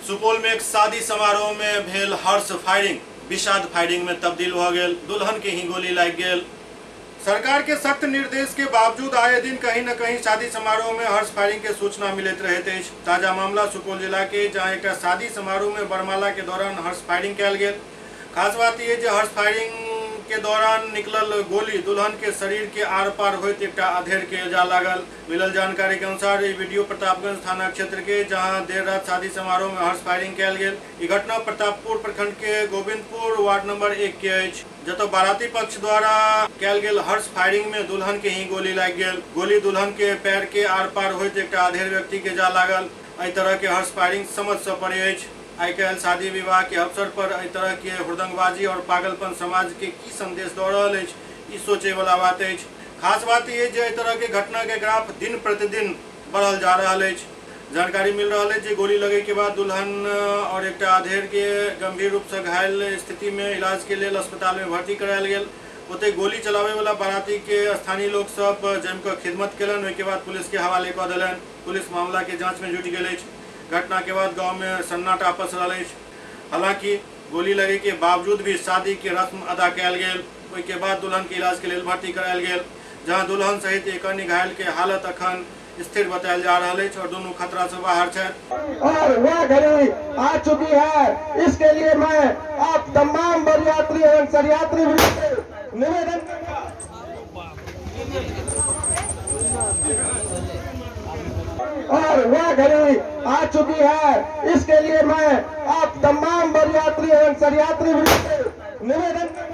सुपौल में एक शादी समारोह में भेल हर्ष फायरिंग विषाद फायरिंग में तब्दील भ गेल। दुल्हन के ही गोली लागि गेल। सरकार के सख्त निर्देश के बावजूद आए दिन कहीं न कहीं शादी समारोह में हर्ष फायरिंग के सूचना मिलैत रहैत अछि। ताजा मामला सुपौल जिला के, जहां एकटा शादी समारोह में वरमाला के दौरान हर्ष फायरिंग कयल गेल। खास बात यह जे हर्ष फायरिंग के दौरान निकलल गोली दुल्हन के शरीर के आर पार होइत एकटा अधेड़ के जा लागल। मिलल जानकारी के अनुसार ई वीडियो प्रतापगंज थाना क्षेत्र के, जहां देर रात शादी समारोह में हर्ष फायरिंग कयल गेल। ई घटना प्रतापपुर प्रखंड के गोविंदपुर वार्ड नंबर 1 के अछि, जतऽ बाराती पक्ष द्वारा कयल गेल हर्ष फायरिंग में दुल्हन के ही गोली लागि गेल। गोली दुल्हन के पैर के आर पार होइत एकटा अधेड़ व्यक्ति के जा लागल। एहि तरह के हर्ष फायरिंग समझ से परे अछि। आइ काल्हि शादी विवाह के अवसर पर एहि तरह के हुड़दंगबाजी और पागलपन समाज के की संदेश दऽ रहल अछि, ई सोचे वाला बात अछि। खास बात ई जे एहि तरह के घटना के ग्राफ दिन प्रतिदिन बढ़ल जा रहल अछि। जानकारी मिल रहल अछि जे गोली लगे के बाद दुल्हन और एकटा अधेड़ के गंभीर रूप से घायल स्थिति में इलाज के लेल अस्पताल में भर्ती करायल गेल। ओतहि गोली चलावे वाला बाराती के स्थानीय लोग सब जमि कऽ खिदमत केलनि। ओहि के बाद पुलिस के हवाले कऽ देलनि। पुलिस मामला के जांच में जुटि गेल अछि। घटना के बाद गांव में सन्नाटा पसरल अछि। हालांकि गोली लगे के बावजूद भी शादी के रस्म अदा कयल गेल। ओहि के बाद दुल्हन के इलाज के लेल भर्ती करायल गेल, जहां दुल्हन सहित एक अन्य घायल के हालत अखन स्थिर बतायल जा रहल अछि और दुनू खतरा से बाहर छथि। और वह घड़ी आ चुकी है, इसके लिए मैं आप तमाम बरियात्री एवं सरियात्री निवेदन और वह घड़ी आ चुकी है, इसके लिए मैं आप तमाम बरियात्री एवं सरियात्री निवेदन।